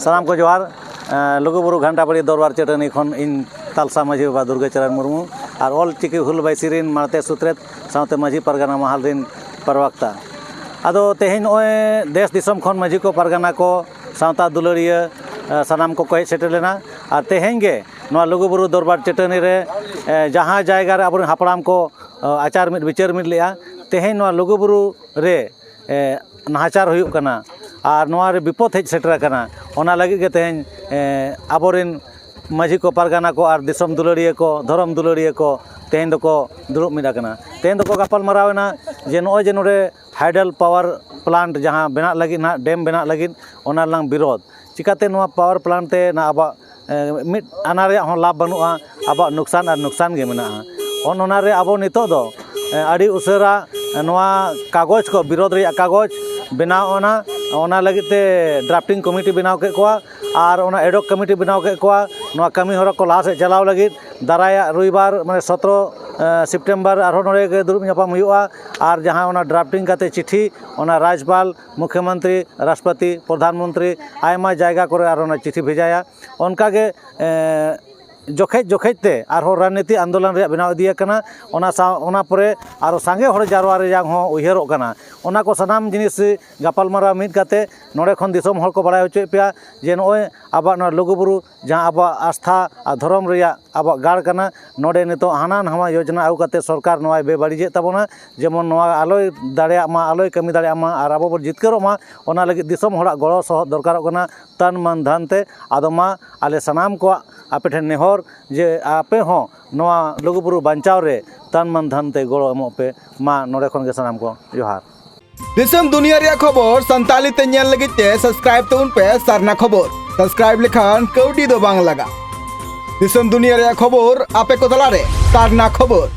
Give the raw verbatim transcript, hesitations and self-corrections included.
ᱥᱟᱱᱟᱢ ᱠᱚ ᱡᱚᱦᱟᱨ᱾ ᱮᱸ, ᱞᱩᱜᱩᱵᱩᱨᱩ ᱜᱷᱟᱱᱴᱟᱵᱟᱲᱤ ᱫᱚᱨᱵᱟᱨ ᱪᱟᱹᱴᱟᱹᱱᱤ ᱠᱷᱚᱱ ᱤᱧ ᱛᱟᱞᱥᱟ ᱢᱟᱹᱡᱷᱤ ᱵᱟᱵᱟ ᱫᱩᱨᱜᱟᱹ ᱪᱚᱨᱚᱱ ᱢᱩᱨᱢᱩ ᱟᱨ ᱚᱞ ᱪᱤᱠᱤ ᱦᱩᱞ ᱵᱟᱭᱥᱤ ᱨᱤᱱ ᱢᱟᱬᱛᱮ ᱥᱩᱛᱨᱮᱛ ᱥᱟᱶᱛᱮ ᱢᱟᱹᱡᱷᱤ ᱯᱟᱨᱜᱟᱱᱟ ᱢᱟᱦᱟᱞ ᱨᱤᱱ ᱯᱨᱚᱵᱚᱠᱛᱟ᱾ ᱟᱫᱚ ᱛᱮᱦᱮᱧ ᱱᱚᱜᱼᱚᱭ ᱫᱮᱥ ᱫᱤᱥᱚᱢ ᱠᱷᱚᱱ ᱢᱟᱹᱡᱷᱤ ᱠᱚ, ᱯᱟᱨᱜᱟᱱᱟ ᱠᱚ, ᱥᱟᱶᱛᱟ ᱫᱩᱞᱟᱹᱲᱤᱭᱟᱹ, ᱮᱸ, ᱥᱟᱱᱟᱢ ᱠᱚᱠᱚ ᱦᱮᱡ ᱥᱮᱴᱮᱨ ᱞᱮᱱᱟ᱾ ᱟᱨ ᱛᱮᱦᱮᱧ ᱜᱮ ᱱᱚᱣᱟ ᱞᱩᱜᱩᱵᱩᱨᱩ ᱫᱚᱨᱵᱟᱨ ᱪᱟᱹᱴᱟᱹᱱᱤ ᱨᱮ, ᱮᱸ, ᱡᱟᱦᱟᱸ ᱡᱟᱭᱜᱟ ᱨᱮ ᱟᱵᱚᱨᱮᱱ ᱦᱟᱯᱲᱟᱢ ᱠᱚ, ᱮᱸ, ᱟᱪᱟᱨ ᱢᱤᱫ ᱵᱤᱪᱟᱹᱨ ᱢᱤᱫ ᱞᱮᱜᱼᱟ, ᱛᱮᱦᱮᱧ ᱱᱚᱣᱟ ᱞᱩᱜᱩᱵᱩᱨᱩ ᱨᱮ ᱮ, ᱱᱟᱦᱟᱪᱟᱨ ᱦᱩᱭᱩᱜ ᱠᱟᱱᱟ ᱟᱨ ᱱᱚᱣᱟ ᱨᱮ ᱵᱤᱯᱚᱫ ᱦᱮᱡ ᱥᱮᱴᱮᱨ ᱟᱠᱟᱱᱟ, ᱚᱱᱟ ᱞᱟᱹᱜᱤᱫ ᱜᱮ ᱛᱮᱦᱮᱧ, ᱮ, ᱟᱵᱚᱨᱮᱱ ᱢᱟᱹᱡᱷᱤ ᱠᱚ, ᱯᱟᱨᱜᱟᱱᱟ ᱠᱚ ᱟᱨ ᱫᱤᱥᱚᱢ ᱫᱩᱞᱟᱹᱲᱤᱭᱟᱹ ᱠᱚ, ᱫᱷᱚᱨᱚᱢ ᱫᱩᱞᱟᱹᱲᱤᱭᱟᱹ ᱠᱚ ᱛᱮᱦᱮᱧ ᱫᱚᱠᱚ ᱫᱩᱲᱩᱵ ᱢᱤᱫ ᱟᱠᱟᱱᱟ᱾ ᱛᱮᱦᱮᱧ ᱫᱚᱠᱚ ᱜᱟᱯᱟᱞ ᱢᱟᱨᱟᱣ ᱮᱱᱟ ᱡᱮ ᱱᱚᱜᱼᱚᱭ ᱡᱮ ᱱᱚᱰᱮ ᱦᱟᱭᱰᱮᱞ ᱯᱟᱣᱟᱨ ᱯᱞᱟᱱᱴ ᱡᱟᱦᱟᱸ ᱵᱮᱱᱟᱜ ᱞᱟᱹᱜᱤᱫ ᱱᱟᱦᱟᱜ, ᱰᱮᱢ ᱵᱮᱱᱟᱜ ᱞᱟᱹᱜᱤᱫ, ᱚᱱᱟ ᱨᱮᱱᱟᱜ ᱵᱤᱨᱳᱫᱷ᱾ ᱪᱤᱠᱟᱹᱛᱮ ᱱᱚᱣᱟ ᱯᱟᱣᱟᱨ ᱯᱞᱟᱱᱴ ᱛᱮ ᱱᱟ ᱟᱵᱚᱣᱟᱜ, ᱮ, ᱢᱤᱫ ᱟᱱᱟ ᱨᱮᱭᱟᱜ ᱦᱚᱸ ᱞᱟᱵᱷ ᱵᱟᱹᱱᱩᱜᱼᱟ, ᱟᱵᱚᱣᱟᱜ ᱱᱩᱠᱥᱟᱱ ᱟᱨ ᱱᱩᱠᱥᱟᱱ ᱜᱮ ᱢᱮᱱᱟᱜᱼᱟ᱾ ᱚᱱ ᱚᱱᱟ ᱨᱮ ᱟᱵᱚ ᱱᱤᱛᱚᱜ ᱫᱚ, ᱮ, ᱟᱹᱰᱤ ᱩᱥᱟᱹᱨᱟ, ᱮ, ᱱᱚᱣᱟ ᱠᱟᱜᱚᱡᱽ ᱠᱚ, ᱵᱤᱨᱳᱫᱷ ᱨᱮᱭᱟᱜ ᱠᱟᱜᱚᱡᱽ ᱵᱮᱱᱟᱣ ᱚᱱᱟ, ᱚᱱᱟ ᱞᱟᱹᱜᱤᱫ ᱛᱮ ᱰᱨᱟᱯᱴᱤᱝ ᱠᱚᱢᱤᱴᱤ ᱵᱮᱱᱟᱣ ᱠᱮᱫ ᱠᱚᱣᱟ ᱟᱨ ᱚᱱᱟ ᱮᱰᱚᱠ ᱠᱚᱢᱤᱴᱤ ᱵᱮᱱᱟᱣ ᱠᱮᱫ ᱠᱚᱣᱟ᱾ ᱱᱚᱣᱟ ᱠᱟᱹᱢᱤ ᱦᱚᱨᱟ ᱠᱚ ᱞᱟᱦᱟ ᱥᱮᱫ ᱪᱟᱞᱟᱣ ᱞᱟᱹᱜᱤᱫ ᱫᱟᱨᱟᱭᱟᱜ ᱨᱚᱵᱤᱵᱟᱨ, ᱢᱟᱱᱮ ᱥᱚᱛᱨᱚ, ᱮ, ᱥᱮᱯᱴᱮᱢᱵᱚᱨ ᱟᱨᱦᱚᱸ ᱱᱚᱰᱮ ᱜᱮ ᱫᱩᱲᱩᱵ ᱧᱟᱯᱟᱢ ᱦᱩᱭᱩᱜᱼᱟ᱾ ᱟᱨ ᱡᱟᱦᱟᱸ ᱚᱱᱟ ᱰᱨᱟᱯᱴᱤᱝ ᱠᱟᱛᱮ ᱪᱤᱴᱷᱤ, ᱚᱱᱟ ᱨᱟᱡᱽᱯᱟᱞ, ᱢᱩᱠᱷᱭᱚᱢᱚᱱᱛᱨᱤ, ᱨᱟᱥᱴᱨᱚᱯᱚᱛᱤ, ᱯᱨᱚᱫᱷᱟᱱ ᱢᱚᱱᱛᱨᱤ ᱟᱭᱢᱟ ᱡᱟᱭᱜᱟ ᱠᱚᱨᱮ ᱟᱨ ᱚᱱᱟ ᱪᱤᱴᱷᱤ ᱵᱷᱮᱡᱟᱭᱟ᱾ ᱚᱱᱠᱟᱜᱮ, ᱮ, ᱡᱚᱠᱷᱮᱡ ᱡᱚᱠᱷᱮᱡ ᱛᱮ ᱟᱨᱦᱚᱸ ᱨᱟᱡᱽᱱᱤᱛᱤ ᱟᱱᱫᱳᱞᱚᱱ ᱨᱮᱭᱟᱜ ᱵᱮᱱᱟᱣ ᱤᱫᱤ ᱟᱠᱟᱱᱟ᱾ ᱚᱱᱟ ᱥᱟᱶ, ᱚᱱᱟ ᱯᱚᱨᱮ ᱟᱨᱚ ᱥᱟᱸᱜᱮ ᱦᱚᱲ ᱡᱟᱨᱣᱟ ᱨᱮᱭᱟᱜ ᱦᱚᱸ ᱩᱭᱦᱟᱹᱨᱚᱜ ᱠᱟᱱᱟ᱾ ᱚᱱᱟ ᱠᱚ ᱥᱟᱱᱟᱢ ᱡᱤᱱᱤᱥ ᱜᱟᱯᱟᱞᱢᱟᱨᱟᱣ ᱢᱤᱫ ᱠᱟᱛᱮ ᱱᱚᱰᱮ ᱠᱷᱚᱱ ᱫᱤᱥᱚᱢ ᱦᱚᱲ ᱠᱚ ᱵᱟᱲᱟᱭ ᱦᱚᱪᱚᱭᱮᱫ ᱯᱮᱭᱟ ᱡᱮ ᱱᱚᱜᱼᱚᱭ ᱟᱵᱚᱣᱟᱜ ᱱᱚᱣᱟ ᱞᱩᱜᱩᱵᱩᱨᱩ ᱡᱟᱦᱟᱸ ᱟᱵᱚᱣᱟᱜ ᱟᱥᱛᱷᱟ ᱟᱨ ᱫᱷᱚᱨᱚᱢ ᱨᱮᱭᱟᱜ ᱟᱵᱚᱣᱟᱜ ᱜᱟᱲ ᱠᱟᱱᱟ, ᱱᱚᱰᱮ ᱱᱤᱛᱚᱜ ᱦᱟᱱᱟ ᱱᱟᱣᱟ ᱭᱳᱡᱽᱱᱟ ᱟᱹᱜᱩ ᱠᱟᱛᱮ ᱥᱚᱨᱠᱟᱨ ᱱᱚᱣᱟᱭ ᱵᱮᱵᱟᱹᱲᱤᱡᱮᱫ ᱛᱟᱵᱚᱱᱟ᱾ ᱡᱮᱢᱚᱱ ᱱᱚᱣᱟ ᱟᱞᱚᱭ ᱫᱟᱲᱮᱭᱟᱜ ᱢᱟ, ᱟᱞᱚᱭ ᱠᱟᱹᱢᱤ ᱫᱟᱲᱮᱭᱟᱜ ᱢᱟ ᱟᱨ ᱟᱵᱚ ᱵᱚᱱ ᱡᱤᱛᱠᱟᱹᱨᱚᱜ ᱢᱟ, ᱚᱱᱟ ᱞᱟᱹᱜᱤᱫ ᱫᱤᱥᱚᱢ ᱦᱚᱲᱟᱜ ᱜᱚᱲᱚ ᱥᱚᱦᱚᱫ ᱫᱚᱨᱠᱟᱨᱚᱜ ᱠᱟᱱᱟ, ᱛᱟᱱ ᱢᱟᱱ ᱫᱷᱟᱱ ᱛᱮ᱾ ᱟᱫᱚ ᱢᱟ ᱟᱞᱮ ᱥᱟᱱᱟᱢ ᱠᱚᱣᱟᱜ ᱟᱯᱮ ᱴᱷᱮᱱ ᱱᱮᱦᱚᱨ ᱡᱮ ᱟᱯᱮ ᱦᱚᱸ ᱱᱚᱣᱟ ᱞᱩᱜᱩᱵᱩᱨᱩ ᱵᱟᱧᱪᱟᱣ ᱨᱮ ᱛᱟᱱ ᱢᱟᱱ ᱫᱷᱟᱱ ᱛᱮ ᱜᱚᱲᱚ ᱮᱢᱚᱜ ᱯᱮ᱾ ᱢᱟ ᱱᱚᱰᱮ ᱠᱷᱚᱱ ᱜᱮ ᱥᱟᱱᱟᱢ ᱠᱚ ᱡᱚᱦᱟᱨ᱾ ᱫᱤᱥᱚᱢ ᱫᱩᱱᱤᱭᱟᱹ ᱨᱮᱭᱟᱜ ᱠᱷᱚᱵᱚᱨ ᱥᱟᱱᱛᱟᱲᱤ ᱛᱮ ᱧᱮᱞ ᱞᱟᱹᱜᱤᱫ ᱛᱮ subscribe ᱛᱟᱵᱚᱱ ᱯᱮ ᱥᱟᱨᱱᱟ ᱠᱷᱚᱵᱚᱨ᱾ Subscribe ᱞᱮᱠᱷᱟᱱ ᱠᱟᱹᱣᱰᱤ ᱫᱚ ᱵᱟᱝ ᱞᱟᱜᱟᱜ᱾ ᱫᱤᱥᱚᱢ ᱫᱩᱱᱤᱭᱟᱹ ᱨᱮᱭᱟᱜ ᱠᱷᱚᱵᱚᱨ ᱟᱯᱮ ᱠᱚ ᱛᱟᱞᱟᱨᱮ ᱥᱟᱨᱱᱟ ᱠᱷᱚᱵᱚᱨ᱾